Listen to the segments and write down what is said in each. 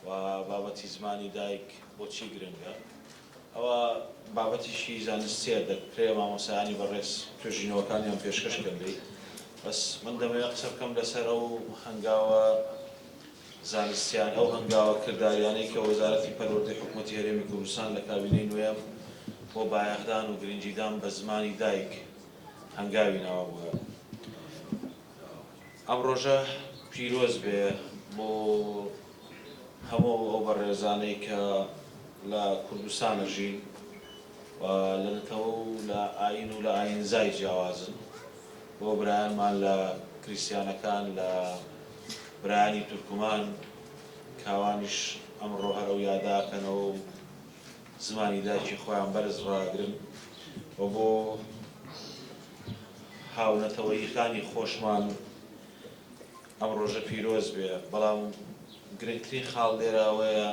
و بابەتی زمانی دایک بۆچی گرنگە ئەوە بابەتیشی زانستیە دەکرێ مامۆستایانی بەڕێز توێژینەوەکانیان پێشکەش کەن لێی بەس من دەمەوێ قسە بکەم لەسەر ئەو هەنگاوە زانستیان ئەو هەنگاوە کرداریانەی کە وەزارەتی پەروەردەی حکومەتی هەرێمی کوردستان لە کابینەی نۆیەم بۆ بایەخدان و گرنگیدان بە زمانی دایک هەنگاوی ناوە بۆیە ئەم ڕۆژە پیرۆز بێ بۆ هەموو ئەو بەڕێزانەی کە لە کوردستان ئەژین و لە نەتەوە و لە ئایین و لە ئایینزای جیاوازن، بۆ برایانمان لە کریستیانەکان، لە برایانی تورکمان کە ئەوانیش ئەمڕۆ هەر ئەو یادە ئەکەنەوە و زمانی دایکی خۆیان بەرز ڕائەگرن و بۆ هاونەتەوەییخانی خۆشمان ئەم ڕۆژە پیرۆز بێ، بەڵام گرنگترین خاڵ لێرە ئەوەیە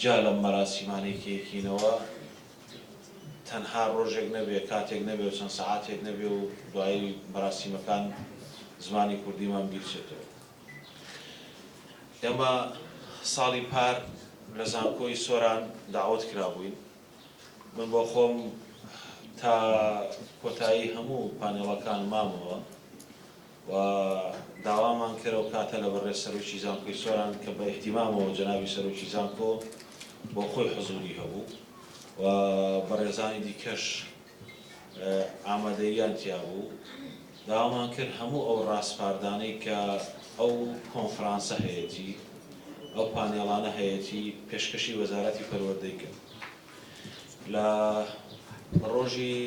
جیا لەم مەراسیمانەی کە یەکینەوە تەنها ڕۆژێک نەبێ، کاتێک نەبێ و چەند سەعاتێک نەبێ و دوایی مەراسیمەکان زمانی کوردیمان بیر چێتەوە. ئێمە ساڵی پار لە زانکۆی سۆران داوەت کرابووین، من بۆ خۆم تا کۆتایی هەموو پانێڵەکان مامەوە و داوامان کرد ئەو کاتە لە بەڕێز سەرۆکی زانکۆی سۆران کە بە ئیهتیمامەوە جەنابی سەرۆکی زانکۆ بۆ خۆی حزوری هەبوو و بەڕێزانی دیکەش ئامادەییان تیا بوو، داوامان کرد هەموو ئەو ڕاسپاردانەی کە ئەو کۆنفرانسە هەیەتی، ئەو پانێڵانە هەیەتی پێشکەشی وەزارەتی پەروەردەی کرد. لە ڕۆژی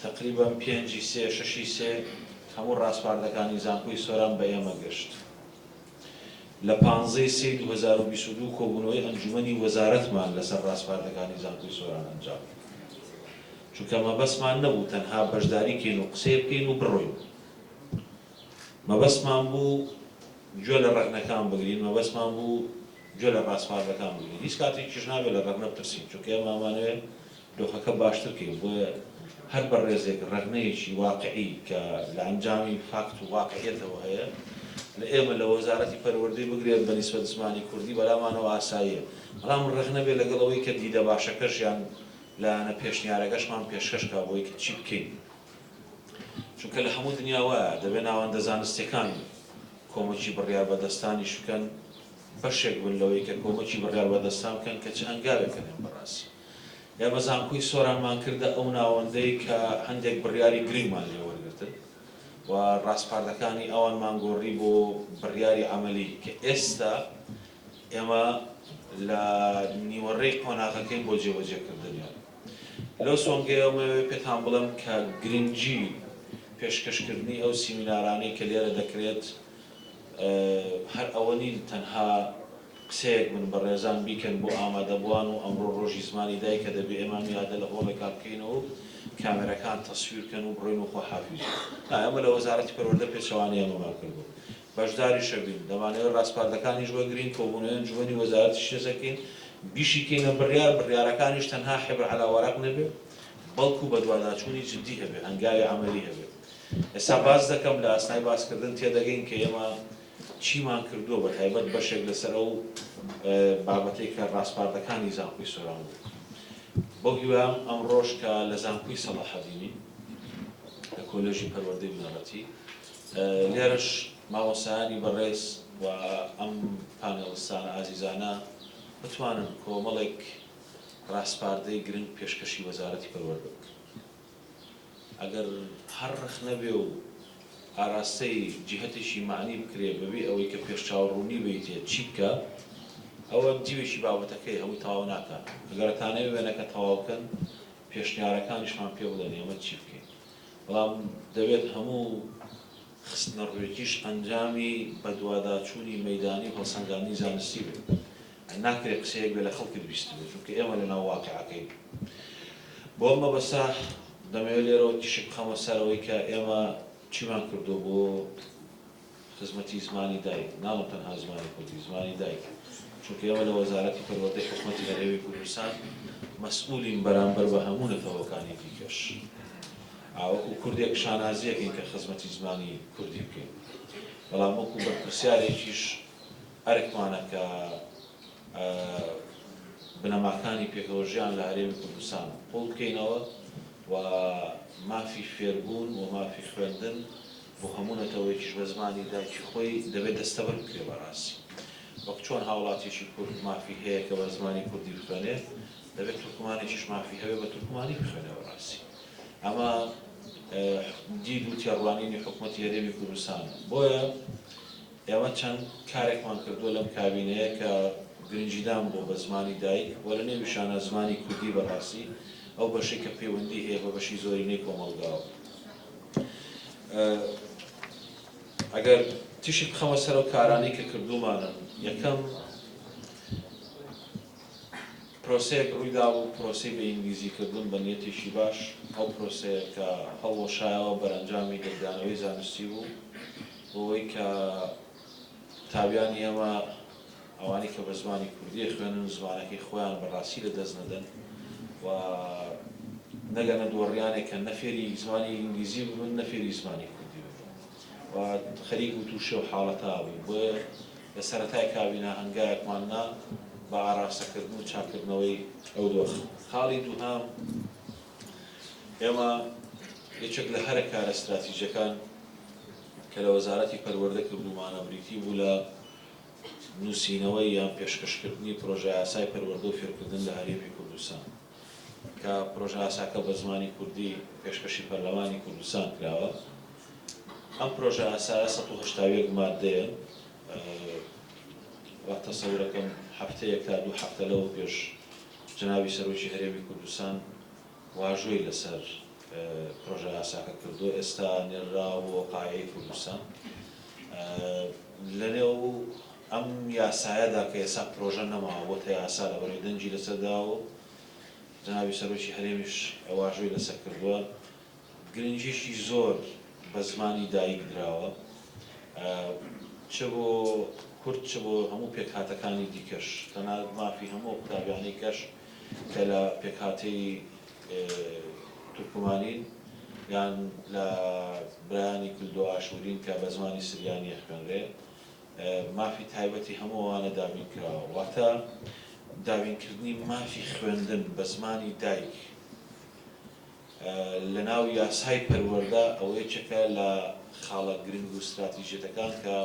تەقریبەن پێنجی سێ، شەشی سێ هەموو ڕاسپاردەکانی زانکۆی سۆران بە ئێمە گەشت. لە پانزەی سێی 2022 کۆبوونەوەی ئەنجومەنی وەزارەتمان لەسەر ڕاسپاردەکانی زانکۆی سۆران ئەنجام دا. چونکە مەبەستمان نەبوو تەنها بەشداری کەین و قسەیە بکەین و بڕۆین. مەبەستمان بوو گوێ لە ڕەخنەکان بگرین، مەبەستمان بوو گوێ لە ڕاسپاردەکان بگرین. هیچ کاتێکیش نابێت لە ڕەخنە بترسین، چونکە ئێمە ئەمانەوێت دۆخەکە باشتر کەین، بۆیە هەر بەڕێزێک ڕەخنەیەکی واقعی کە لە ئەنجامی فاکت و واقعیەتەوە هەیە لە ئێمە لە وەزارەتی پەروەردەی بگرێت بە نیسبەت زمانی کوردی بەلامانەوە ئاساییە، بەڵام ڕەخنە بێت لەگەڵ ئەوەی کە دیدە باشەکەش یان لایەنە پێشنیارەکەشمان پێشکەش کا بۆی کە چی بکەین. چونکە لە هەموو دنیا وایە، دەبێت ناوەندە زانستیەکان کۆمەکی بڕیاربەدەستانیش بکەن، بەشێک بن لەوەی کە کۆمەکی بڕیاربەدەستان بکەن کە چ هەنگاوێک ئەنێن بەڕاستی. ئێمە زانکۆی سۆرانمان کردە ئەو ناوەندەی کە هەندێک بڕیاری گرنگمان لێ وەرگرتن و ڕاسپاردەکانی ئەوانمان گۆڕی بۆ بڕیاری عەمەلی کە ئێستا ئێمە لە نیوەڕێی قۆناغەکەین بۆ جێبەجێکردنیان. لەو سۆنگەیەوە مەوێ پێتان بڵێم کە گرنگی پێشکەشکردنی ئەو سیمینارانەی کە لێرە دەکرێت هەر ئەوە نین تەنها قسەیەک بن بەڕێزان بیکەن بۆ ئامادەبووان و ئەمڕۆ ڕۆژی زمانی دایکە دەبێ ئێمە ئەم یادە لە هۆڵێکا بکەینەوە و کامێرەکان تەسویر کەن و بڕۆین و خواحافیز. نا ئێمە لە وەزارەتی پەروەردە پێچەوانەی ئەمەمان کردووە. بەشداریش ئەبین، دەمانەوێت ڕاسپاردەکانیش وەرگرین، کۆبوونەوەی ئەنجومەنی وەزارەتیش تێزەکەین، بیشیکەینە بڕیار، بڕیارەکانیش تەنها حبر علی ورق نەبێ، بەڵکو بەدواداچوونی جدی هەبێ، هەنگاوی عەمەلی هەبێ. ئێستا باس دەکەم، لە ئەسنای باسکردن تێدەگەین کە ئێمە چیمان کردووە، بەتایبەت بەشێک لەسەر ئەو بابەتەی کە ڕاسپاردەکانی زانکۆی سۆران بوو. بەو هیوایەم ئەمڕۆش کە لە زانکۆی سەڵاحەدینین، لە کۆلێژی پەروەردەی بنەڕەتی، لێرەش مامۆستایانی بەڕێز و ئەم پانێڵستانە ئازیزانە بتوانن کۆمەڵێک ڕاسپاردەی گرنگ پێشکەشی وەزارەتی پەروەردە بکەن. ئەگەر هەر ڕەخنە بێ و ئاراستەی جیهەتێکی مەعنی بکرێ بەبێ ئەوەی کە پێشچاوڕوونی بەیتێ چی بکا، ئەوە دیوێکی بابەتەکەیە هەمووی تەواو ناکا. ئەگەر ئەتانەوێ وێنەکە تەواو بکەن پێشنیارەکانیشمان پێ بڵێن ئێمە چی بکەین. بەڵام دەبێت هەموو خستنەڕووێکیش ئەنجامی بەدواداچوونی مەیدانی و هەڵسەنگاندنی زانستی بێت. ناکرێت قسەیەک بێت لە خەڵکت بیستبێت، چونکە ئێمە لەناو واقیعەکەین. بۆ ئەم مەبەستە دەمەوێت لێرەوە تیشک بخەمە سەر ئەوەی کە ئێمە چیمان کردووە بۆ خزمەتی زمانی دایک، ناڵێم تەنها زمانی کوردی، زمانی دایک، چونکە ئێمە لە وەزارەتی پەروەردەی حکومەتی هەرێمی کوردستان مەسئولین بەرامبەر بە هەموو نەتەوەکانی دیکەش. وەکو کوردێک شانازییەکەین کە خزمەتی زمانی کوردی بکەین، بەڵام وەکو بەرپرسیارێکیش. ئەرکمانە کە بنەماکانی پێکەوەژیان لە هەرێمی کوردستان قووڵ بکەینەوە و مافی فێربوون و مافی خوێندن بۆ هەموو نەتەوەیەکیش بە زمانی دایکی خۆی دەبێت دەستەبەر بکرێت. بەڕاستی وەک چۆن هاوڵاتیەکی کورد مافی هەیە کە بە زمانی کوردی بخوێنێ، دەبێت تورکمانێکیش مافی هەبێ بە تورکمانی بخوێنێ. بەڕاستی ئەمە دید و تێڕوانینی حکومەتی هەرێمی کوردستانە. بۆیە ئێمە چەند کارێکمان کردووە لەم کابینەیە کە گرنگیدان بووە بە زمانی دایک و لە نێویشانا زمانی کوردی بەڕاستی ئەو بەشەی کە پەیوەندی هەیە بە بەشی زۆرینەی کۆمەڵگاوە. ئەگەر تیشک بخەمە سەر ئەو کارانەی کە کردوومانن، یەکەم پرۆسەیەک ڕوویدابوو، پرۆسەی بە ئینگلیزی کردن بە نیەتێکی باش، ئەو پرۆسەیە کە هەڵوەشایەوە بەرەنجامی لێکدانەوەی زانستی بوو بۆ ئەوەی کە قوتابیانی ئێمە ئەوانەی کە بە زمانی کوردی ئەخوێنن زمانەکەی خۆیان بە ڕاستی لە دەست نەدەن و نەگەنە دۆڕیانێک کە نە فێری زمانی ئینگلیزی ببن نە فێری زمانی کوردی ببن و خەریک بوو تووشی ئەو حاڵەتە بووین. بۆیە لە سەرەتای کابینە هەنگاوێکمان نا بە ئاراستەکردن و چاککردنەوەی ئەو دۆخە. خاڵی دووهەم، ئێمە یەکێک لە هەرە کارە ستراتیجەکان کە لە وەزارەتی پەروەردە کردوومانە بریتی بوو لە نووسینەوەی یان پێشکەشکردنی پرۆژەیاسای پەروەردە و فێرکردن لە هەرێمی کوردستان کە پرۆژەیاساکە بە زمانی کوردی پێشکەشی پەرلەمانی کوردستان کراوە. ئەم پرۆژەیاسایە 181 ماددەیە. وا تەسەورەکەم هەفتەیەک تا دوو هەفتە لەوە پێش جەنابی سەرۆکی هەرێمی کوردستان واژۆی لەسەر پرۆژەیاساکە کردووە، ئێستا نێرراوە بۆ قایەی کوردستان. لەنێو ئەم یاسایەدا کە ئێستا پرۆژە نەماوە بۆتە یاسا لەبەرئەوەی دەنگی لەسەر داوە و جەنابی سەرۆکی هەرێمیش واژۆی لەسەر کردووە، گرنگیەکی زۆر بە زمانی دایک دراوە چ بۆ کورد چ بۆ هەموو پێکهاتەکانی دیکەش، تەنانەت مافی هەموو ئەو قوتابیانەی کەش کە لە پێکهاتەی تورکمانین یان لە برایانی کلدۆ ئاشورین کە بە زمانی سریانی ئەخوێنرێ مافی تایبەتی هەموو ئەوانە دابین کراوە. واتە دابینکردنی مافی خوێندن بە زمانی دایک لە ناو یاسای پەروەردە ئەوە یەکێکە لە خاڵە گرنگ و ستراتیژیەتەکان کە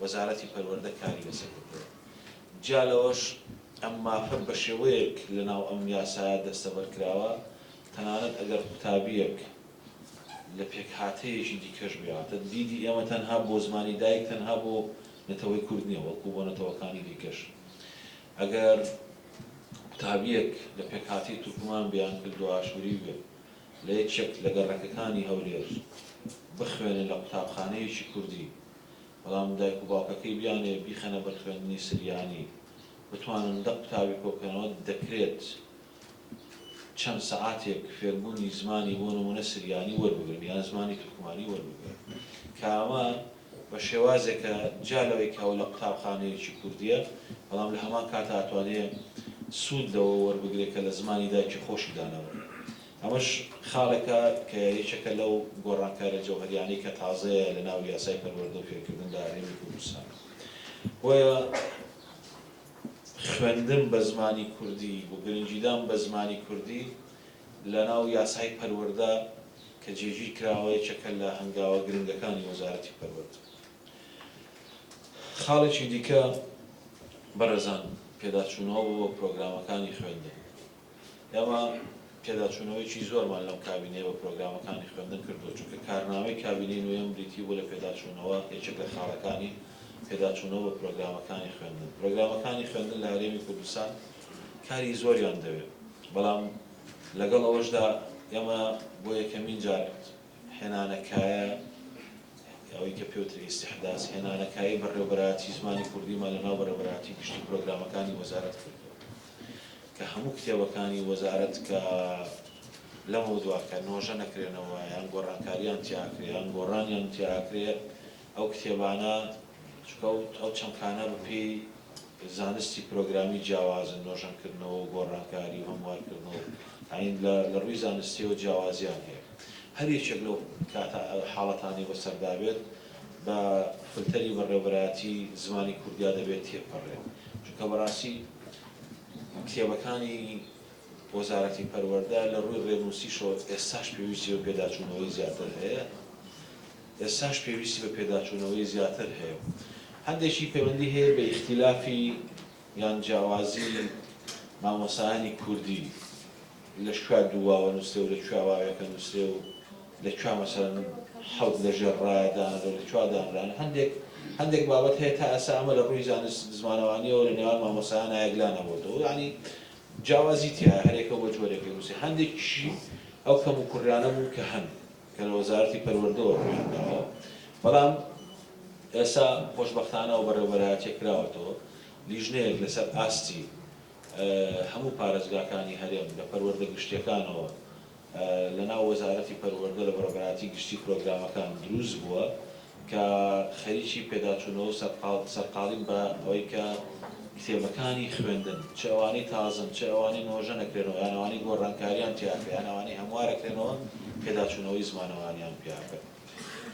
وەزارەتی پەروەردە کاری لەسەر کردووە. جیا لەوەش ئەم مافە بەشێوەیەک لە ناو ئەم یاسایە دەستەبەر کراوە تەنانەت ئەگەر قوتابییەک لە پێکهاتەیەکی دیکەش بێ، واتە دیدی ئێمە تەنها بۆ زمانی دایک تەنها بۆ نەتەوەی کورد نییە بەڵکو بۆ نەتەوەکانی دیکەش. ئەگەر قوتابییەک لە پێکهاتەی تورکمان بێ یان کلدۆئاشووری بێ لە یەکێک لە گەڕەکەکانی هەولێر بخوێنێ لە قوتابخانەیەکی کوردی بەڵام دایک و باوکەکەی بیانەوێ بیخەنە بەر خوێندنی سریانی بتوانن دە قوتابی کۆبکەنەوە دەکرێت چەند سەعاتێک فێربوونی زمانی بۆ نموونە سریانی وەربگرن یان زمانی تورکمانی وەربگرن کە ئەمە بە شێوازێکە جیا لەوەی کە ئەو لە قوتابخانەیەکی کوردییە بەڵام لە هەمان کاتا ئەتوانێ سوود لەوە وەربگرێ کە لە زمانی دایکی خۆشی داناوە. ئەمەش خاڵێکە کە یەکێکە لەو گۆڕانکاریە جەوهەریانەی کە تازەیە لە ناو یاسای پەروەردە و فێرکردن لە هەرێمی کوردستان. بۆیە خوێندن بە زمانی کوردی و گرنگیدان بە زمانی کوردی لە ناو یاسای پەروەردە کە جێگیر کراوە یەکێکە لە هەنگاوە گرنگەکانی وەزارەتی پەروەردە. خاڵێکی دیکە بەڕێزان پێداچوونەوە بوو بە پرۆگرامەکانی خوێندن. ئێمە پێداچوونەوەیەکی زۆرمان لەم کابینەیە بە پرۆگرامەکانی خوێندن کردووە، چونکە کارنامەی کابینەی نۆیەم بریتی بوو لە پێداچوونەوە، یەکێک لە خاڵەکانی پێداچوونەوە بە پرۆگرامەکانی خوێندن. پرۆگرامەکانی خوێندن لە هەرێمی کوردستان کاری زۆریان دەوێت، بەڵام لەگەڵ ئەوەشدا ئێمە بۆ یەکەمین جار هێنانەکایە، ئەوەی کە پێوترێ ئیستیحداس، هێنانەکایەی بەڕێوەبەرایەتی زمانی کوردیمان لەناو بەڕێوەبەرایەتی گشتی پرۆگرامەکانی وەزارەت کردووە. کە هەموو کتێبەکانی وەزارەت کە لەمەودوا کە نۆژە نەکرێنەوە یان گۆڕانکاریان تیاکرێ یان گۆڕانیان تیاکرێ ئەو کتێبانە چونکە ئەو چەمکانە بەپێی زانستی پرۆگرامی جیاوازن نۆژەنکردنەوە و گۆڕانکاری و هەموارکردنەوە یانی لە ڕووی زانستیەوە جیاوازیان هەیە هەر یەکێک لەو کاتە حاڵەتانەی بەسەردا بێت. بە فلتەری بەڕێوەبەرایەتی زمانی کوردیا دەبێت تێپەڕێ، چونکە بەڕاستی کتێبەکانی وەزارەتی پەروەردە لە ڕووی ڕێنووسیشەوە ئێستاش پێویستی بە پێداچوونەوەی زیاتر هەیە، ئێستاش پێویستی بە پێداچوونەوەی زیاتر هەیە. هەندێکی پەیوەندی هەیە بە ئیختیلافی یان جیاوازی مامۆستایانی کوردی لە کوێ دوو واوە نووسرێ و لە کوێ واوێکە نووسرێ و لە کوێ مەسەلەن حەوت لە ژێر ڕایە دانرێ و لە کوێ دانران. هەندێک هەندێک بابەت هەیە تا ئێستا ئەمە لە ڕووی زانست زمانەوانییەوە لە نێوان مامۆستایانا یەکلا نەبۆتەوە. یانی جیاوازی تیایە هەریەکەو بە جۆرێک ئەنووسێ. هەندێکیشی ئەو کەموکوڕیانە بوون کە هەن کە لە وەزارەتی پەروەردەوە ڕوویان داوە. بەڵام ئێستا خۆشبەختانە ئەو بەڕێوەبەرایەتیە کراوەتەوە. لیژنەیەک لەسەر ئاستی هەموو پارێزگاکانی هەرێم لە پەروەردە گشتیەکانەوە لە ناو وەزارەتی پەروەردە لە بەڕێوەبەرایەتی گشتی پرۆگرامەکان دروست بووە کە خەریکی پێداچوونەوە و سەرقاڵین بە ئەوەی کە کتێبەکانی خوێندن چ ئەوانەی تازەن چ ئەوانەی نۆژەنەکرێنەوە یان ئەوانەی گۆڕانکاریان تیاکرێ یان ئەوانەی هەموارەکرێنەوە پێداچوونەوەی زمانەوانیان پیاکرد.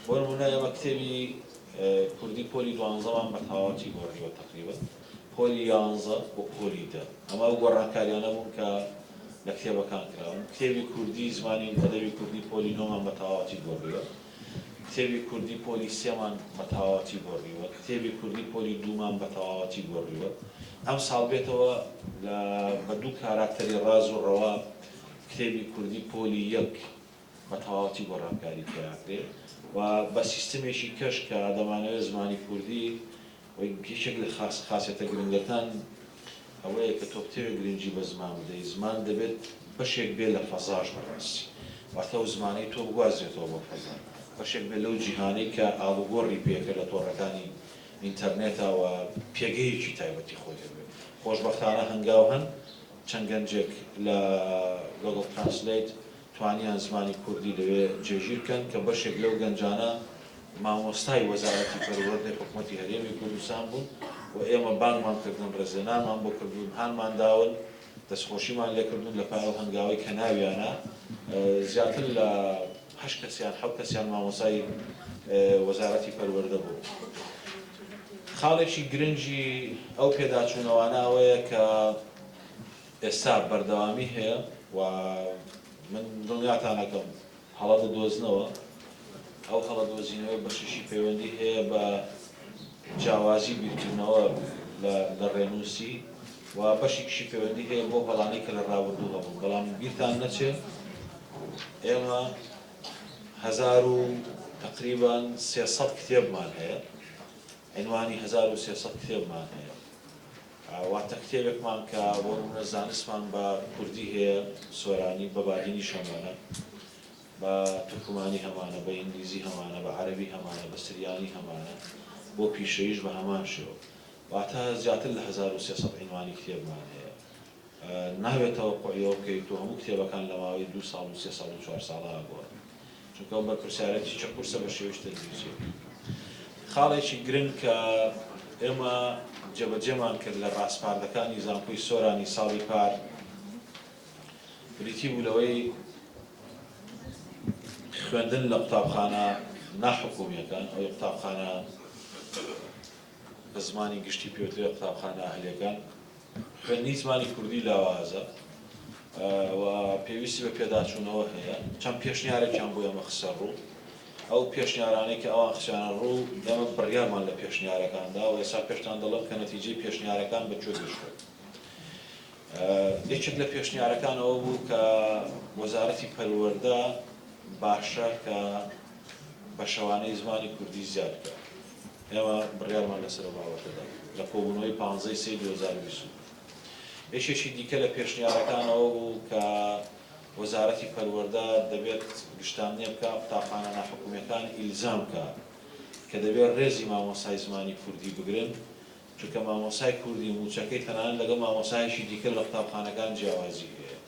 بۆ نموونە ئێمە کتێبی کوردی پۆلی دوانزەمان بە تەواوەتی گۆڕیوە تەقریبەن پۆلی یانزە بۆ پۆلی دە. ئەمە ئەو گۆڕانکاریانە بوون کە لە کتێبەکان کراون. کتێبی کوردی زمانی ئەدەبی کوردی پۆلی نۆمان بە تەواوەتی گۆڕیوە. کتێبی کوردی پۆلی سێمان بە تەواوەتی گۆڕیوە. کتێبی کوردی پۆلی دوومان بە تەواوەتی گۆڕیوە. ئەمساڵ بێتەوە لە بە دوو کاراکتەری ڕاز و ڕەوا کتێبی کوردی پۆلی یەک بە تەواوەتی گۆڕانکاری تیا ئەکرێ و بە سیستمێکی کەش کە دەمانەوێ زمانی کوردی یەکێک لە خاس خاسیەتە گرنگەکان ئەوەیە کە تۆ بتەوێ گرنگی بە زمان بدەی زمان دەبێت بەشێک بێ لە فەزاش بەڕاستی واتە ئەو زمانەی تۆ بگوازرێتەوە بۆ فەزا بەشێک بێ لەو جیهانەی کە ئاڵوگۆڕی پێکە لە تۆڕەکانی ئینتەرنێتا و پێگەیەکی تایبەتی خۆی هەبێ خۆشبەختانە هەنگاو هەن چەند گەنجێک لە Google Translate توانیان زمانی کوردی لەوێ جێگیر بکەن کە بەشێک لەو گەنجانە مامۆستای وەزارەتی پەروەردەی حکومەتی هەرێمی کوردستان بوون و ئێمە بانگمان کردن، ڕێزلێنانمان بۆ کردوون، هانمان داون، دەستخۆشیمان لێکردوون لە پای ئەو هەنگاوەی کە ناویانە، زیاتر لە هەشت کەسیان، حەوت کەسیان مامۆستای وەزارەتی پەروەردە بوون. خاڵێکی گرنگی ئەو پێداچوونەوانە ئەوەیە کە ئێستا بەردەوامی هەیە و من دڵنیاتان ئەکەم هەڵە دەدۆزنەوە، ئەو هەڵە دۆزینەوەی بەشێکی پەیوەندی هەیە بە جیاوازی بیرکردنەوە لە ڕێنووسی و بەشێکیشی پەیوەندی هەیە بەو هەڵانەی کە لە ڕابردوو هەبوون، بەڵام بیرتان نەچێ ئێمە هەزار و تەقریبەن 300 کتێبمان هەیە، عینوانی 1300 کتێبمان هەیە. واتە کتێبێکمان کە بۆ نموونە زانستمان بە کوردی هەیە، سۆرانی، بە بادینیش هەمانە، بە تورکمانی هەمانە، بە ئینگلیزی هەمانە، بە عەرەبی هەمانە، بە سریانی هەمانە، بۆ پیشەییش بە هەمان شێوە. واتە زیاتر لە 1300 عینوانی کتێبمان هەیە. نابێت تەوەقوعی ئەوە بکەیت تۆ هەموو کتێبەکان لە ماوەی دوو ساڵ و سێ ساڵ و چوار ساڵا ئەگۆڕی. چونکە ئەو بەرپرسیارێتیی قورسە بە شێوەی تەدریجی. خاڵێکی گرنگ کە ئێمە جێبەجێمان کرد لە ڕاسپاردەکانی زانکۆی سۆرانی ساڵی پار بریتی بوو لەوەی خوێندن لە قوتابخانە ناحکومییەکان، ئەوەی قوتابخانە بە زمانی گشتی پێوترێ قوتابخانە ئەهلیەکان، خوێندنی زمانی کوردی لاوازە و پێویستی بە پێداچوونەوە هەیە. چەند پێشنیارێکیان بۆ ئێمە خستە ڕوو. ئەو پێشنیارانەی کە ئەوان خستیانە ڕوو، ئێمە بڕیارمان لە پێشنیارەکان دا و ئێستا پێشتان دەڵێم کە نەتیجەی پێشنیارەکان بە کوێ گەیشتووە. یەکێک لە پێشنیارەکان ئەوە بوو کە وەزارەتی پەروەردە باشە کە بەشەوانەی زمانی کوردی زیاد بکات. ئێمە بڕیارمان لەسەر ئەو بابەتە دا لە کۆبوونەوەی پانزەی سێی 2022. یەکێکی دیکە لە پێشنیارەکان ئەوە بوو کە وەزارەتی پەروەردە دەبێت گشتاندنێ بکا قوتابخانە ناحکومییەکان ئیلزام کا کە دەبێت ڕێزی مامۆستای زمانی کوردی بگرن چونکە مامۆستای کوردی مووچەکەی تەنانەت لەگەڵ مامۆستایەکی دیکە لە قوتابخانەکان جیاوازی هەیە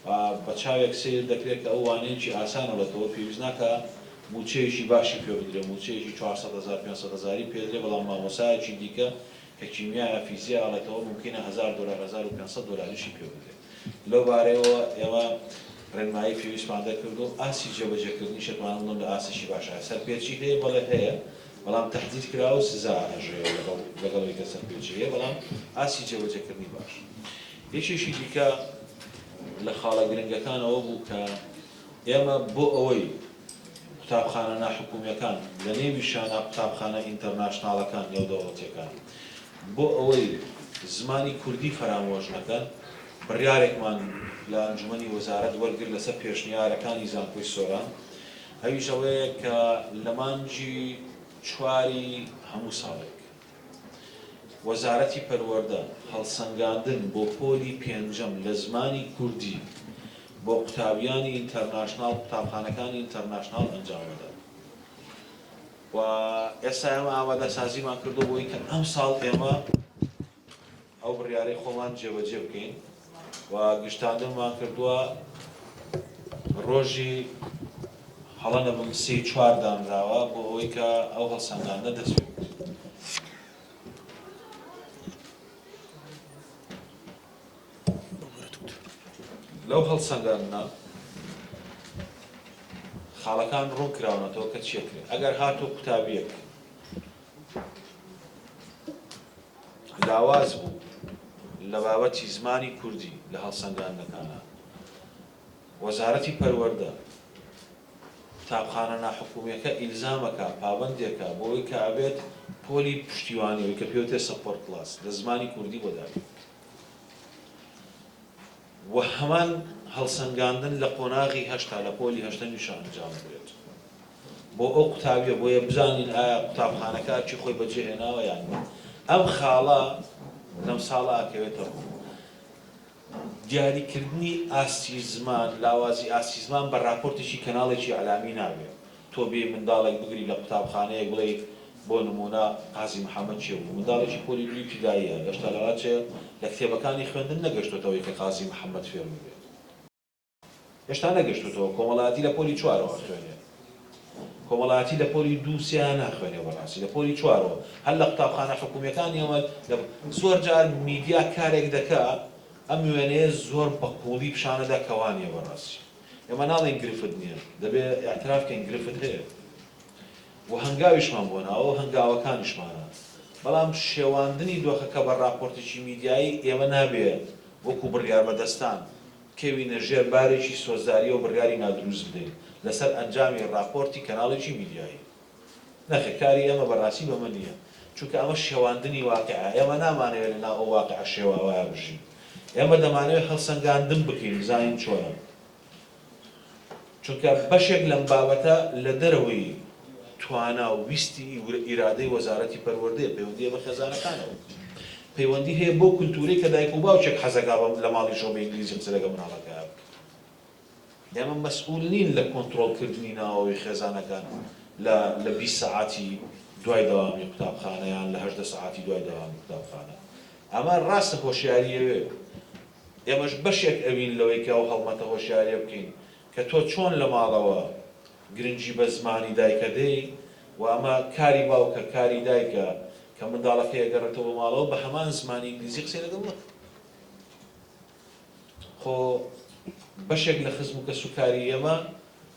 و بە چاوێک سەیر دەکرێت کە ئەو وانەیەکی ئاسانە لەتەوە پێویست ناکا مووچەیەکی باشی پێ بدرێ مووچەیەکی 400 هەزار 500 هەزاری پێ درێ بەڵام مامۆستایەکی دیکە کە کیمیا یا فیزیا ئەڵێتەوە مومکینە هەزار دۆلار 1500 دۆلاریشی پێ بدرێ لەو بارەیەوە ئێمە ڕێنمایی پێویستمان دەرکردووە و ئاستی جێبەجێکردنیش ئەتوانم بڵێم لە ئاستێکی باشایە سەرپێچی هەیە بەڵێ هەیە. بەڵام تەهدید کراوە و سزا ئەژێ لەگەڵ لەگەڵ ئەوەی کە سەرپێچی هەیە بەڵام ئاستی جێبەجێکردنی باش. یەکێکی دیکە لە خاڵە گرنگەکان ئەوە بوو کە ئێمە بۆ ئەوەی قوتابخانە ناحکومییەکان لە نێویشیانا قوتابخانە ئینتەرناشناڵەکان، نێودەوڵەتییەکان، بۆ ئەوەی زمانی کوردی فەرامۆش نەکەن، بڕیارێکمان لە ئەنجومەنی وەزارەت وەرگرت لەسەر پێشنیارەکانی زانکۆی سۆران، ئەویش ئەوەیە کە لە مانگی چواری هەموو ساڵێک وەزارەتی پەروەردە هەڵسەنگاندن بۆ پۆلی پێنجەم لە زمانی کوردی بۆ قوتابیانی ئینتەرناشناڵ قوتابخانەکانی ئینتەرناشناڵ ئەنجام ئەدات و ئێستا ئێمە ئامادەسازیمان کردووە بۆی کە ئەمساڵ ئێمە ئەو بڕیارەی خۆمان جێبەجێ بکەین و گشتاندنمان کردووە ڕۆژی هەڵە نەبم سێ چوار دانراوە بۆ ئەوەی کە ئەو هەڵسەنگاندنە دەست پێ بکرێت. لەو هەڵسەنگاندنە خاڵەکان ڕوون کراونەتەوە کە چیە کرێت ئەگەر هاتوو قوتابیەک لاواز بوو لە بابەتی زمانی کوردی لە هەڵسەنگاندنەکانا وەزارەتی پەروەردە قوتابخانە ناحکومیەکە ئیلزامەکا پابەندێکە بۆی کە ئەبێت پۆلی پشتیوانی ئەوی کە پێوتێ support class لە زمانی کوردی بۆ دابین و هەمان هەڵسەنگاندن لە قۆناغی هەشتا لە پۆلی هەشتەمیشا ئەنجام بدرێت. بۆ ئەو قوتابیە بۆیە بزانین ئایا قوتابخانەکە ئەرکی خۆی بەجێ هێناوە یان نا ئەم خاڵە لەم ساڵە ئەکەوێتە ڕوو دیاریکردنی ئاستی زمان لاوازی ئاستی زمان بە راپۆرتێکی کەناڵێکی ئیعلامی نابێ تۆ بێی منداڵێک بگری لە قوتابخانەیەک بڵێی بۆ نموونە قازی محەمەد کێ بوو منداڵێکی پۆلی دووی ئیبتیداییە هێشتا لەواچێ لە کتێبەکانی خوێندن نەگەشتۆتەوەی کە قازی محەمەد فێر ببێ. هێشتا نەگەشتۆتەوە کۆمەڵایەتی لە پۆلی چوارەوە ئەخوێنێ کۆمەڵایەتی لە پۆلی دوو سێیا ناخوێنێ بەڕاستی لە پۆلی چوارەوە هەر لە قوتابخانە حکومیەکانی ئەمە زۆر جار میدیا کارێک دەکا ئەم وێنەیە زۆر بە قوڵی پیشانەدا کە وا نییە بەڕاستی ئێمە ناڵێین گرفت نییە دەبێ ئیعتراف کەین گرفت هەیە و هەنگاویشمان بۆ ناوە و هەنگاوەکانیشمانە بەڵام شێواندنی دۆخەکە بە ڕاپۆرتێکی میدیایی ئێمە نابێ وەکو بڕیاربەدەستان بکەوینە ژێر بارێکی سۆزداریەوە بڕیاری نادروست بدەین لەسەر ئەنجامی ڕاپۆرتی کەناڵێکی میدیایی. نەخێر کاری ئێمە بەڕاستی بەمە نییە. چونکە ئەمە شێواندنی واقیعە. ئێمە نامانەوێت لەناو ئەو واقیعە شێواوەیا بژین. ئێمە دەمانەوێت هەڵسەنگاندن بکەین بزانین چۆنە. چونکە بەشێک لەم بابەتە لە دەرەوەی توانا و ویستی ئیرادەی وەزارەتی پەروەردەیە، پەیوەندی هەیە بە خێزانەکانەوە، پەیوەندی هەیە بەو کولتوورەی کە دایک و باوکێک حەزەکا لە ماڵیشەوە بە ئینگلیزی قسە لەگەڵ مناڵەکەیا بکات. ئێمە مەسئول نین لە کۆنترۆڵکردنی ناوەوەی خێزانەکان لە لە 20 سەعاتی دوای دەوامی قوتابخانە یان لە 18 سەعاتی دوای دەوامی قوتابخانە. ئەمە ڕاستە هۆشیاری ئەوێ. ئێمەش بەشێک ئەبین لەوەی کە ئەو هەڵمەتە هۆشیاریە بکەین کە تۆ چۆن لە ماڵەوە گرنگی بە زمانی دایکە دەی و ئەمە کاری باوکە کاری دایکە کە منداڵەکەی ئەگەڕێتەوە بۆ ماڵەوە بە هەمان زمانی ئینگلیزی قسەی لەگەڵ نەکا. خۆ بەشێک لە خزم و کەسوکاری ئێمە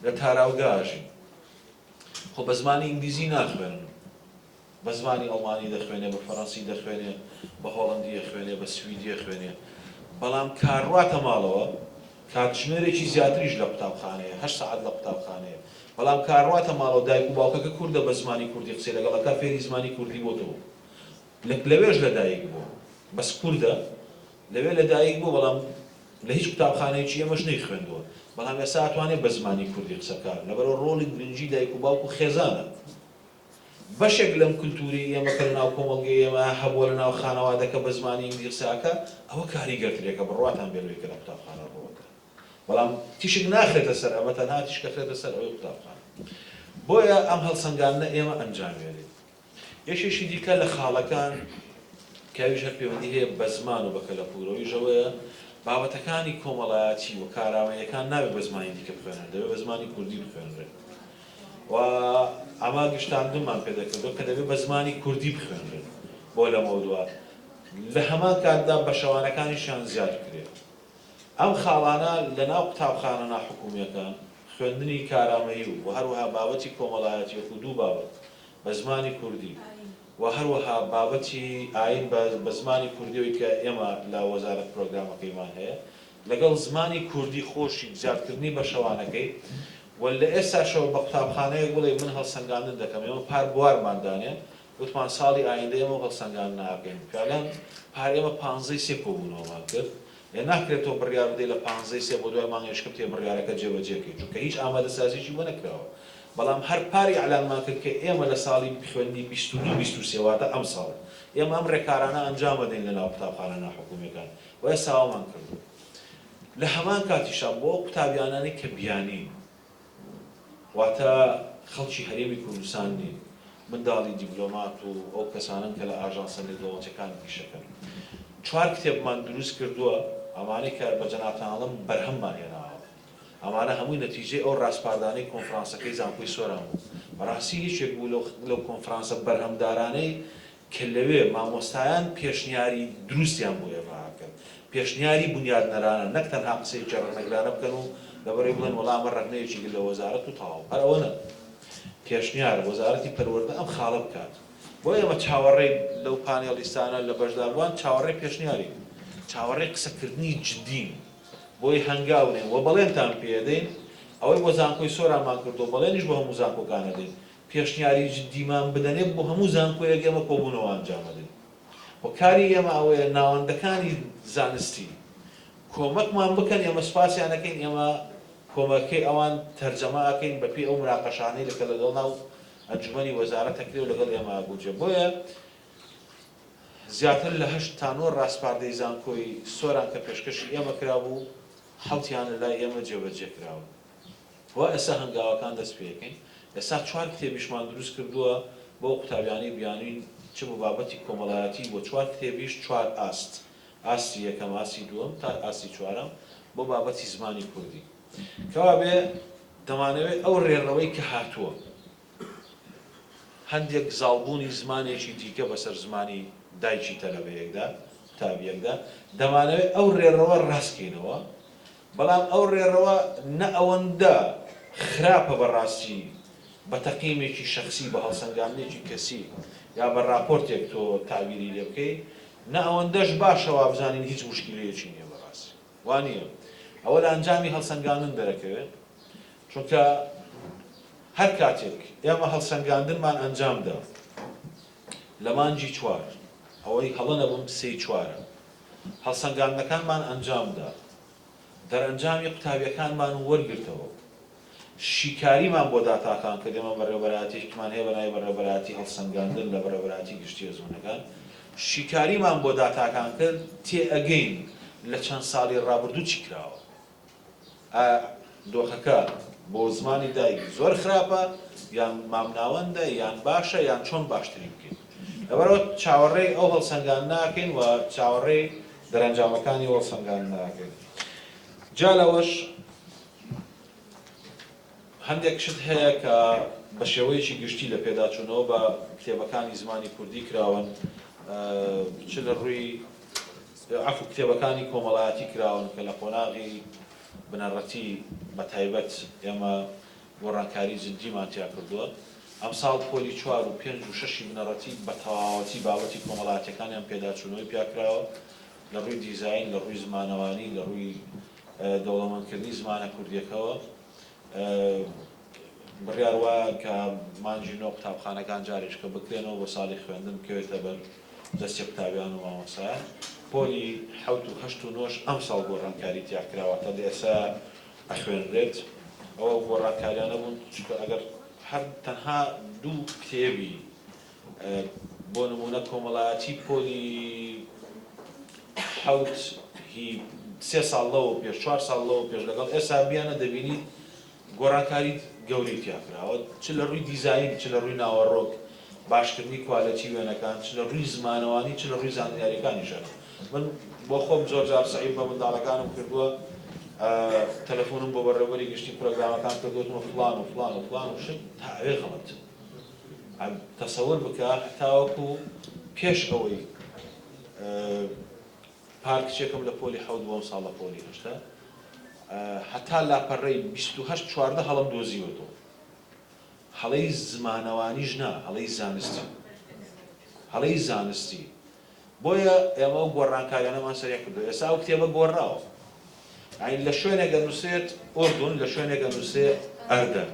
لە تاراوگە ئەژین خۆ بە زمانی ئینگلیزی ناخوێنن. بە زمانی ئەڵمانی دەخوێنێ، بە فەرەنسی دەخوێنێ، بە هۆڵەندی ئەخوێنێ، بە سویدی ئەخوێنێ، بەڵام کاڕواتە ماڵەوە، کاتژمێرێکی زیاتریش لە قوتابخانەیە، هەشت سەعات لە قوتابخانەیە، بەڵام کاڕواتە ماڵەوە دایک و باوکەکە کوردە بە زمانی کوردی قسەی لەگەڵ ئەکا، فێری زمانی کوردی بۆتەوە، لەوێش لەدایک بووە، بەس کوردە، لەوێ لەدایک بووە، بەڵام لە هیچ قوتابخانەیەکی ئێمەش نەیخوێندووە، بەڵام ئێستا ئەتوانێ بە زمانی کوردی قسە بکا، لەبەرئەوە ڕۆڵی گرنگی دایک و باوک و خێزانە. بەشێک لەم کلتوری ئێمە کە لەناو کۆمەڵگەی ئێمە هەبووە لەناو خانەوادەکە بە زمانی ئینگلیزی قسە ئەکا ئەوە کاریگەرترێکە بڕواتان بێ لەوەی کە لە قوتابخانە ڕووەکا بەڵام تیشک ناخرێتە سەر ئەمە تەنها تیشک ئەخرێتە سەر ئەوەی قوتابخانە بۆیە ئەم هەڵسەنگاندنە ئێمە ئەنجامێنین یەکێکی دیکە لە خاڵەکان کە ئەویش هەر پەیوەندی هەیە بە زمان و بە کەلەپوور ئەویش ئەوەیە بابەتەکانی کۆمەڵایەتی و کارامەییەکان نابێت بە زمانی دیکە بخوێنرێن دەبێت بە زمانی کوردی بخوێنرێن. و ئەمە گشتاندنمان پێ دەکردەوە کە دەبێت بە زمانی کوردی بخوێنرێن بۆ لەمەودوا لە هەمان کاتدا بەشەوانەکانیشیان زیاد بکرێت. ئەم خاڵانە لە ناو قوتابخانە ناحکومییەکان، خوێندنی کارامەیی و هەروەها بابەتی کۆمەڵایەتی وەکوو دوو بابەت. بە زمانی کوردی و هەروەها بابەتی ئایین بە بە زمانی کوردی ئەوی کە ئێمە لە وەزارەت پرۆگرامەکەیمان هەیە لەگەڵ زمانی کوردی خۆشی زیادکردنی بەشەوانەکەی و لە ئێستاشەوە بە قوتابخانەیەک بڵێ من هەڵسەنگاندن دەکەم ئێمە پار بوارمان دانێ وتمان ساڵی ئایندە ئێمە ئەو هەڵسەنگاندنە ئەکەین فعلەن پار ئێمە پانزەی سێ کۆبوونەوەمان کرد ئێ ناکرێت تۆ بڕیار بدەی لە پانزەی سێ بۆ دوای مانگێکشکە بتێ بڕیارەکە جێبەجێ کەی چونکە هیچ ئامادەسازیەکی بۆ نەکراوە بەڵام هەر پار ئیعلانمان کرد کە ئێمە لە ساڵی خوێندنی 22 23 واتە ئەمساڵ ئێمە ئەم ڕێکارانە ئەنجام ئەدەین لە ناو قوتابخانە ناحکومیەکان و ئێستا ئەومان کردووە لە هەمان کاتیشا بۆ ئەو قوتابیانانەی کە بیانین واتە خەڵکی هەرێمی کوردستان نین، منداڵی دیبلۆمات و ئەو کەسانەن کە لە ئاژانسە نێودەوڵەتیەکان ئیشەکەن. چوار کتێبمان دروست کردووە، ئەمانەی کە بە جەنابتان ئەڵێم بەرهەممان هێناوە. ئەمانە هەمووی نەتیجەی ئەو ڕاسپاردانەی کۆنفرانسەکەی زانکۆی سۆران بوو. بەڕاستی یەکێک بوو لەو لەو کۆنفرانسە بەرهەمدارانەی کە لەوێ مامۆستایان پێشنیاری دروستیان بۆ ئێمە ئەکرد، پێشنیاری بونیادنەرانە، نەک تەنها قسەیەکی ڕەخنەگرانە بکەن و لەبەرەی بڵێن وەڵا ئەمە ڕەخنەیەکی گرت لە وەزارەت و تەواو، هەر ئەوە نا. پێشنیار، وەزارەتی پەروەردە ئەم خاڵە بکات. بۆ ئێمە چاوەڕێی لەو پانێڵیستانە، لە بەشداربووان چاوەڕێی پێشنیارین، چاوەڕێی قسەکردنی جدین، بۆی هەنگاو نێن و بەڵێنتان پێدەین، ئەوەی بۆ زانکۆی سۆرانمان کردووە بەڵێنیش بۆ هەموو زانکۆکان ئەدەین، پێشنیاری جدیمان بدەنێ بۆ هەموو زانکۆیەک ئێمە کۆبوونەوە ئەنجام ئەدەین و کاری ئێمە ئەوەیە ناوەندەکانی زانستی کۆمەکمان بکەن ئێمە سوپاسیان ئەکەین ئێمە کۆمەکەی ئەوان تەرجەمە ئەکەین بە پێی ئەو مناقەشانەی لە کە لەگەڵ ناو ئەنجومەنی وەزارەت ئەکرێ و لەگەڵ ئێمە ئەگونجێ بۆیە زیاتر لە هەشت تا نۆ ڕاسپاردەی زانکۆی سۆران کە پێشکەشی ئێمە کرابوو حەوتیان لە لای ئێمە جێبەجێ کراون. وا ئێستا هەنگاوەکان دەست پێکەین. ئێستا چوار کتێبیشمان دروست کردووە بۆ ئەو قوتابیانەی بیانوین چ بۆ بابەتی کۆمەڵایەتی بۆ چوار کتێبیش چوار ئاست، ئاستی یەکەم، ئاستی دووەم تا ئاستی چوارەم بۆ بابەتی زمانی کوردی. کەوابێ دەمانەوێ ئەو رێڕەوەی کە هاتووە هەندێک زاڵبوونی زمانێکی دیکە بەسەر زمانی دایکی تەلەبەیەکدا، قوتابییەکدا، دەمانەوێ ئەو رێڕەوە راست کەینەوە بەڵام ئەو ڕێڕەوە نە ئەوەندە خراپە بە ڕاستی بە تەقیمێکی شەخسی، بە هەڵسەنگاندنێکی کەسی یا بە ڕاپۆرتێک تۆ تەعبیری لێ بکەی، نە ئەوەندەش باشە وابزانین هیچ موشکیلەیەکی نییە بە ڕاستی وا نییە. ئەوە لە ئەنجامی هەڵسەنگاندن دەرەکەوێ چونکە هەر کاتێک ئێمە هەڵسەنگاندنمان ئەنجام دا لە مانگی چوار، ئەوەی هەڵە نەبم سێی چوارە، هەڵسەنگاندنەکانمان ئەنجامدا، دەرئەنجامی قوتابیەکانمان وەرگرتەوە و شیکاریمان بۆ داتاکان کرد، ئێمە بەڕێوەبەرایەتیەکمان هەیە بەناوی بەڕێوەبەرایەتی هەڵسەنگاندن لە بەڕێوەبەرایەتی گشتی ئەزموونەکان، شیکاریمان بۆ داتاکان کرد، تێئەگەین لە چەند ساڵی ڕابردوو چی کراوە. ئایا دۆخەکە بۆ زمانی دایک زۆر خراپە یان مامناوەندە یان باشە یان چۆن باشتری بکەین؟ لەبەرئەوە چاوەڕێی ئەو هەڵسەنگاندنە ئەکەین و چاوەڕێی دەرەنجامەکانی ئەو هەڵسەنگاندنە ئەکەین. جیا لەوەش هەندێک شت هەیە کە بە شێوەیەکی گشتی لە پێداچوونەوە بە کتێبەکانی زمانی کوردی کراون چ لە ڕووی عەفو کتێبەکانی کۆمەڵایەتی کراون کە لە قۆناغی بنەڕەتی بە تایبەت ئێمە گۆڕانکاری جدیمان تیا کردووە. ئەمساڵ پۆلی چوار و پێنج و شەشی بنەڕەتی بە تەواوەتی بابەتی کۆمەڵایەتیەکانیان پێداچوونەوەی پیا کراوە لە ڕووی دیزاین، لە ڕووی زمانەوانی، لە ڕووی دەوڵەمەندکردنی زمانە کوردیەکەوە. بڕیار وایە کە مانگی نۆ قوتابخانەکان جارێکیکە بکرێنەوە بۆ ساڵی خوێندن بکەوێتە بەر دەستی قوتابیان و مامۆستایان. پۆلی حەوت و هەشت و نۆش ئەمساڵ گۆڕانکاری تیا کرا واتە لە ئێستا ئەخوێنرێت. ئەوە ئەو گۆڕانکاریانە بوون چونکە ئەگەر هەر تەنها دوو کتێبی بۆ نموونە کۆمەڵایەتی پۆلی حەوت هی سێ ساڵ لەوە پێش چوار ساڵ لەوە پێش لەگەڵ ئێستا بیانە دەبینیت گۆڕانکاری گەورەی تیا کراوە چ لە ڕووی دیزاین چ لە ڕووی ناوەڕۆک باشکردنی کوالێتی وێنەکان چ لە ڕووی زمانەوانی چ لە ڕووی زانیاریەکانیشەوە من بۆ خۆم زۆر جار سەعیم بە منداڵەکانم کردووە تەلەفۆنم بۆ بەڕێوەبەری گشتی پرۆگرامەکان کردووە وتمە فڵان و فڵان و فڵان و شت تا ئەوێ غەڵەت تەسەور بکە هەتاوەکو پێش ئەوەی پار کچێکم لە پۆلی حەوت بوو ئەمساڵ لە پۆلی هەشتە هەتا لاپەڕەی 28 14 هەڵم دۆزیوەتەوە. هەڵەی زمانەوانیش نا، هەڵەی زانستی. هەڵەی زانستی. بۆیە ئێمە ئەو گۆڕانکاریانەمان سەریع کردووە. ئێستا ئەو کتێبە گۆڕاوە. یانی لە شوێنێک ئەنووسرێت ئوردون، لە شوێنێک ئەنووسرێ ئەردەن.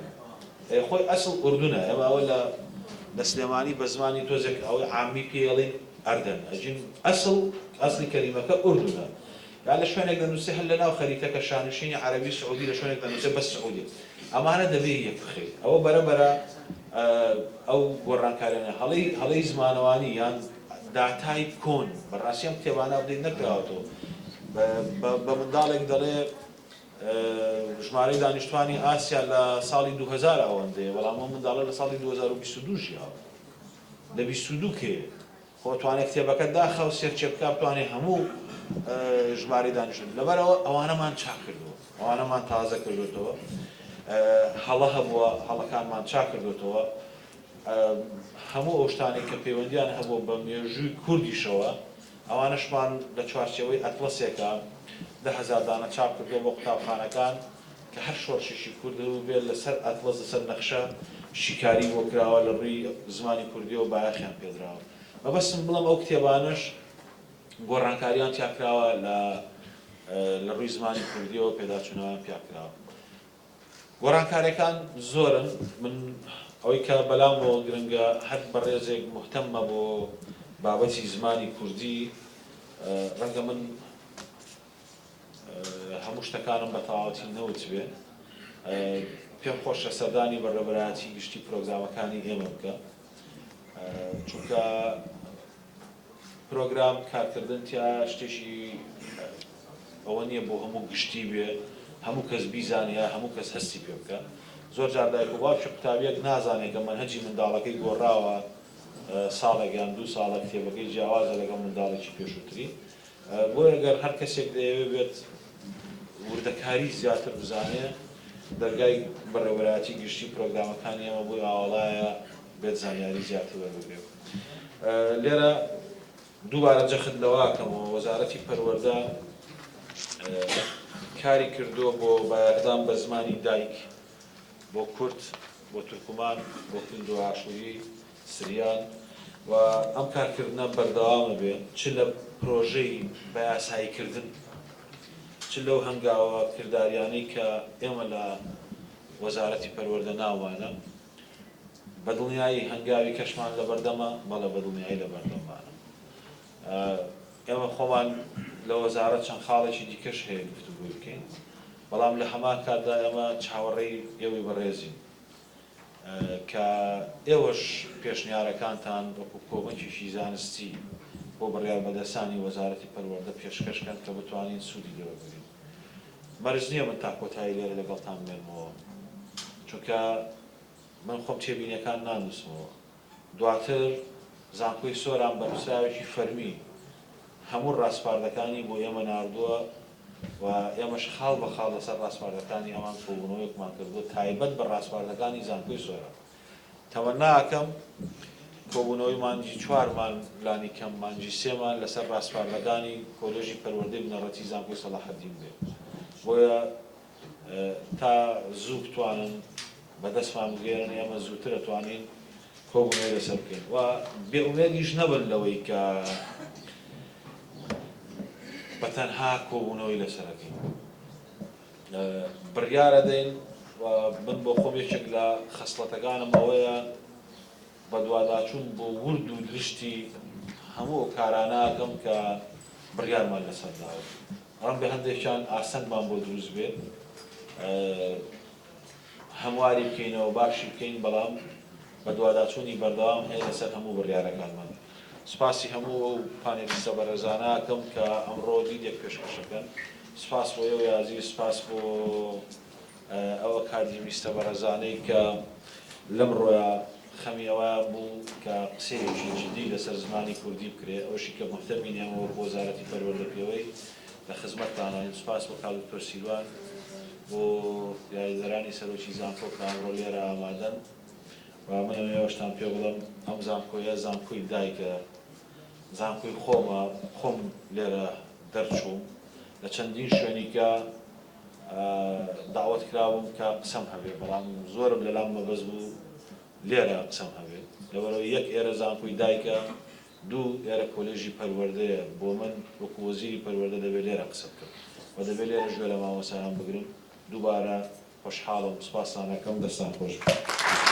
ئێ خۆی ئەسڵ ئوردونە. ئێمە ئەوە لە لە سلێمانی بە زمانی تۆزێک ئەوەی عامی پێی ئەڵێین ئەردەن. ئەجین ئەسڵ ئەسڵی کەلیمەکە ئوردونە. یا لە شوێنێک دەنووسێ هەر لە ناو خەریتەکە شانشینی عەرەبی سعودی لە شوێنێک دەنووسێ بەس سعودیە. ئەمانە دەبێ یەک بخەیت. ئەوە بەرە بەرە ئەو گۆڕانکاریانە هەڵەی هەڵەی زمانەوانی یان داتای کۆن بەڕاستی ئەم کتێبانە update نەکراوەتەوە. بە منداڵێک دەڵێ ژمارەی دانیشتوانی ئاسیا لە ساڵی 2000 ئەوەندەیە بەڵام ئەو منداڵە لە ساڵی 2022 ژیاوە لە 22 کێ خۆ توانێ کتێبەکە داخا و search ێ بکا بتوانێ هەموو ژمارەی دانیشتن لەبەرئەوە ئەوانەمان چاک کردووە ئەوانەمان تازە کردوێتەوە هەڵە هەبووە هەڵەکانمان چاک کردوێتەوە هەموو ئەو شتانەی کە پەیوەندیان هەبووە بە مێژووی کوردیشەوە ئەوانەشمان لە چوارچێوەی ئەتڵەسێکە 10,000 دانە چاپ کردووە بۆ قوتابخانەکان کە هەر شۆڕشێکی کورد هەبووبێت لەسەر ئەتڵەس لەسەر نەخشە شیکاری بۆ کراوە لە ڕووی زمانی کوردیەوە بایەخیان پێدراوە. مەبەستم بڵێم ئەو کتێبانەش گۆڕانکاریان تیا کراوە لە لە ڕووی زمانی کوردیەوە پێداچوونەوەیان پیا کراوە. گۆڕانکاریەکان زۆرن من ئەوەی کە بەلامەوە گرنگە هەر بەڕێزێک موهتەمە بۆ بابەتی زمانی کوردی ڕەنگە من هەموو شتەکانم بە تەواوەتی نەوتبێ. پێم خۆشە سەردانی بەڕێوەبەرایەتی گشتی پرۆگرامەکانی ئێمە بکە، چونکە پرۆگرام کارکردن تیا شتێکی ئەوە نییە بۆ هەموو گشتی بێ، هەموو کەس بیزانێ یا هەموو کەس هەستی پێ بکە. زۆر جار دایک و باوکی قوتابییەک نازانێ کە مەنهەجی منداڵەکەی گۆڕاوە، ساڵێک یان دوو ساڵە کتێبەکەی جیاوازە لەگەڵ منداڵێکی پێشووتری. بۆیە گەر هەر کەسێک دەیەوێ بێت وردەکاری زیاتر بزانێ دەرگای بەڕێوەبەرایەتی گشتی پرۆگرامەکانی ئێمە بۆی ئاوەڵایە بێت زانیاری زیاتر وەربگرێ. لێرە دووبارە جەخت لەوە ئەکەمەوە وەزارەتی پەروەردە کاری کردووە بۆ بایەخدان بە زمانی دایک بۆ کورد، بۆ تورکمان، بۆ کلد و ئاشووری، سریان و ئەم کارکردنە بەردەوامە بێ چ لە پرۆژەی بەیاساییکردن چ لەو هەنگاوە کرداریانەی کە ئێمە لە وەزارەتی پەروەردە ناومانە. بەدڵنیایی هەنگاوی کەشمان لەبەردەمە، بەڵێ بەدڵنیایی لەبەردەممانە. ئێمە خۆمان لە وەزارەت چەند خاڵێکی دیکەش هەیە گفتوگۆی بکەین، بەڵام لە هەمان کاتدا ئێمە چاوەڕێی ئێوەی بەڕێزین. کە ئێوەش پێشنیارەکانتان وەکو کۆمەکێکی زانستی بۆ بڕیاربەدەستانی وەزارەتی پەروەردە پێشکەش کەن کە بتوانین سوودی لێ وەربگرین. مەرج نییە من تا کۆتایی لێرە لەگەڵتان بمێنمەوە، چونکە من خۆم تێبینییەکان نانووسمەوە. دواتر زانکۆی سۆران بە نووسراوێکی فەرمی هەموو ڕاسپاردەکانی بۆ ئێمە ناردووە و ئێمەش خاڵ بە خاڵ لەسەر ڕاسپاردەکانی ئەوان کۆبوونەوەیەکمان کردووە تایبەت بە ڕاسپاردەکانی زانکۆی سۆران. تەمەنا ئەکەم کۆبوونەوەی مانگی چوارمان لانی کەم مانگی سێمان لەسەر ڕاسپاردەکانی کۆلێژی پەروەردەی بنەڕەتی زانکۆی سەڵاحەدین بێ. بۆیە تا زوو بتوانن بە دەستمان بگەیەنن ئێمە زووتر ئەتوانین کۆبوونەوەی لەسەر بکەین و بێ ئومێدیش نەبن لەوەی کە بە تەنها کۆبوونەوەی لەسەر ئەکەین بڕیار ئەدەین و من بۆ خۆم یەکێک لە خەسڵەتەکانم ئەوەیە بەدواداچوون بۆ ورد و درشتی هەموو ئەو کارانە ئەکەم کە بڕیارمان لەسەر داوە ڕەنگە هەندێکیان ئاستەنگمان بۆ دروست بێت هەمواری بکەینەوە باشی بکەین، بەڵام بەدواداچوونی بەردەوام هەیە لەسەر هەموو بڕیارەکانمان. سوپاسی هەموو ئەو پانێلیستە بەڕێزانە ئەکەم کە ئەمڕۆ دیدێک پێشکەش ئەکەن. سوپاس بۆ ئێوەی ئازیز، سوپاس بۆ ئەو ئەکادیمیستە بەڕێزانەی کە لەمڕۆیا خەمی ئەوەیان بوو کە قسەیەکی جدی لەسەر زمانی کوردی بکرێ، ئەوەشی کە موهتەمین ئێمە وەکو وەزارەتی پەروەردە پێوەی لە خزمەتتانین. سوپاس بۆ کاک دکتۆر سیروان. بۆ یاریدەرانی سەرۆکی زانکۆ کە ئەمڕۆ لێرە ئامادەن و من ئەمەوێ ئەوەشتان پێ بڵێم ئەم زانکۆیە زانکۆی دایکە زانکۆی خۆمە خۆم لێرە دەرچووم لە چەندین شوێنیکە داوەت کراوم کە قسەم هەبێ بەڵام زۆرم لەلام مەبەست بوو. لێرە قسەم هەبێت، لەبەرئەوەی یەک ئێرە زانکۆی دایکە، دوو ئێرە کۆلێژی پەروەردەیە، بۆ من وەکو وەزیری پەروەردە دەبێت لێرە قسە بکەم و دەبێت لێرەش گوێ لە مامۆستایان بگرم، دووبارە خۆشحاڵم، سوپاستان ئەکەم، دەستان خۆش بێت.